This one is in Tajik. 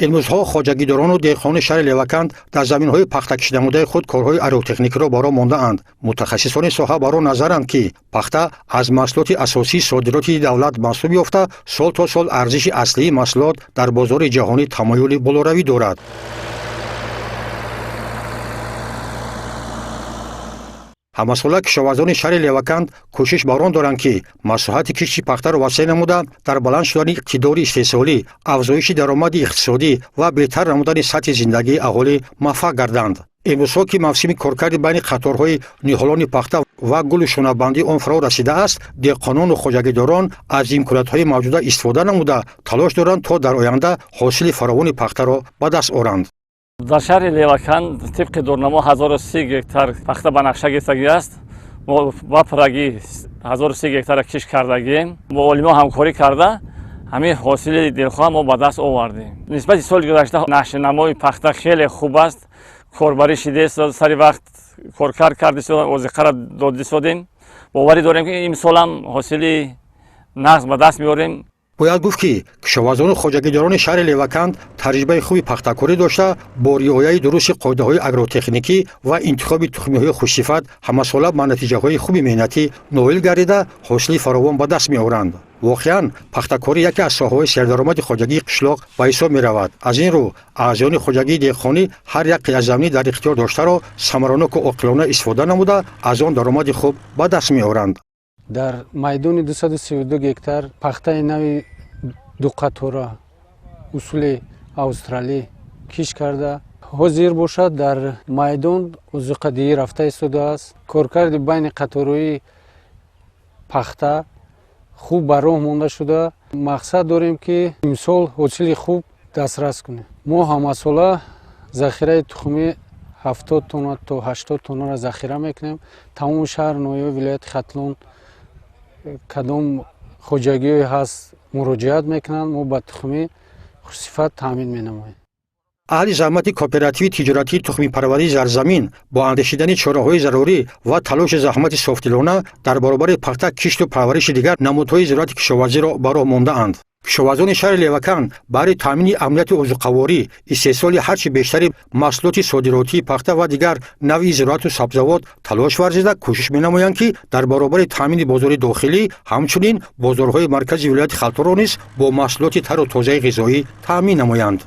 Имрӯзҳо хоҷагидорону деҳқонони шаҳри Леваканд дар заминҳои пахтакишидамудаи худ корҳои агротехникиро ба роҳ мондаанд. Мутахассисони соҳа бар он назаранд, ки пахта аз маҳсулоти асосии содироти давлат маҳсуб ёфта, сол то сол арзиши аслии маҳсулот дар бозори ҷаҳонӣ тамоюли болоравӣ дорад. Ҳамасола кишоварзони шаҳри Леваканд кӯшиш бар он доранд, ки масоҳати кишти пахтаро васеъ намуда, дар баланд шудани иқтидори истеҳсолӣ, афзоиши даромади иқтисодӣ ва беҳтар намудани сатҳи зиндагии аҳолӣ муваффақ гарданд. Имрӯзҳо, ки мавсими коркарди байни қаторҳои ниҳолони пахта ва гулу шонабандии он фаро расидааст, деҳқонону хоҷагидорон аз имкониятҳои мавҷуда истифода намуда, талош доранд, то дар оянда ҳосили фаровони пахтаро ба даст оранд. Дар шаҳри Леваканд тибқи дурнамо 1030 гектар пахта ба нақша гирифтагӣ аст. Мо ба пуррагӣ 1030 гектара кишт кардагием. Бо олимон ҳамкорӣ карда, ҳамин ҳосили дилхоҳ мо ба даст овардем. Нисбати соли гузашта нашъунамои пахта хеле хуб аст. Корбарӣ шидааст, сари вақт коркард кардисодем, озиқаро додисодем. Боварӣ дорем, ки имсолам ҳосили нағз ба даст меорем. Бояд гуфт, ки кишоварзону хоҷагидорони шаҳри Леваканд таҷрибаи хуби пахтакорӣ дошта, бо риояи дурусти қоидаҳои агротехникӣ ва интихоби тухмиҳои хушсифат ҳамасола ба натиҷаҳои хуби меҳнатӣ ноил гардида, ҳосили фаровон ба даст меоранд. Воқеан, пахтакорӣ яке аз соҳаҳои сердаромади хоҷагии қишлоқ ба ҳисоб меравад. Аз ин рӯ аъзоёни хоҷагии деҳқонӣ ҳар як қитъа заминӣ дар ихтиёр доштаро самараноку оқилона истифода намуда, аз он даромади хуб ба даст меоранд. Дар майдони 232 гектар пахтаи нави дуқатора усули австралӣ кишт карда, ҳозир бошад, дар майдон озуқадиҳӣ рафта истодааст. Коркарди байни қаторҳои пахта хуб ба роҳ монда шуда, мақсад дорем, ки имсол ҳосили хуб дастрас кунем. Мо ҳамасола захираи тухмӣ 70 тонна то 80 тоннаро захира мекунем. Тамоми шаҳр, ноҳияҳои вилояти Хатлон кадом хоҷагиҳое ҳаст, муроҷиат мекунанд, мо ба тухмӣ хушсифат таъмин менамоем. Аҳли заҳмати кооперативи тиҷоратии тухмипарварии Зарзамин бо андешидани чораҳои зарурӣ ва талоши заҳмати софдилона дар баробари пахта кишту парвариши дигар намудҳои зироати кишоварзиро ба роҳ мондаанд. Кишоварзони шаҳри Леваканд баҳри таъмини амнияти озуқаворӣ, истеҳсоли ҳарчи бештари маҳсулоти содиротии пахта ва дигар навъи зироату сабзавот талош варзида, кӯшиш менамоянд, ки дар баробари таъмини бозори дохилӣ, ҳамчунин бозорҳои маркази вилояти Хатлонро низ бо маҳсулоти тару тозаи ғизоӣ таъмин намоянд.